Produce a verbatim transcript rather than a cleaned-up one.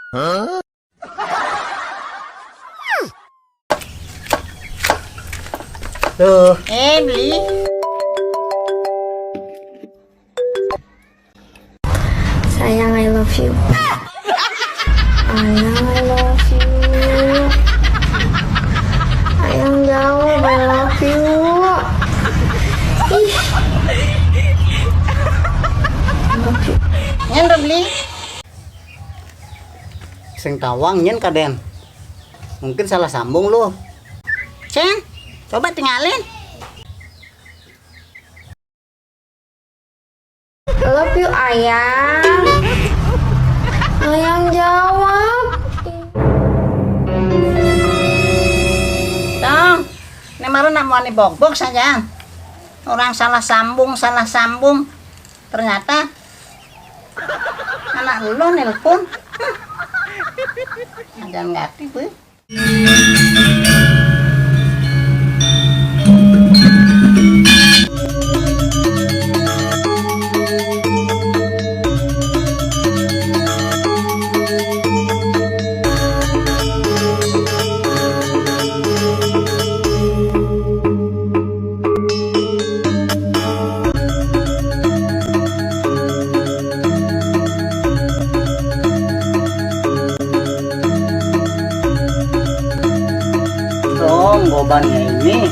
Tuh. Eh, beli. Sayang, I love you. Sayang, I love you. Sayang, jawab, I love you. Ih. I love you. Nyén, beli. Sing tawang nyén kadén. Mungkin salah sambung lu. Cén, coba tinggalin. Love you, ayang. Ayang jawab. Tong, ini baru nak mau nih bok-bok saja. Orang salah sambung, salah sambung. Ternyata anak lu nelpon. Ada ngerti gue. Dong, gobannya ini.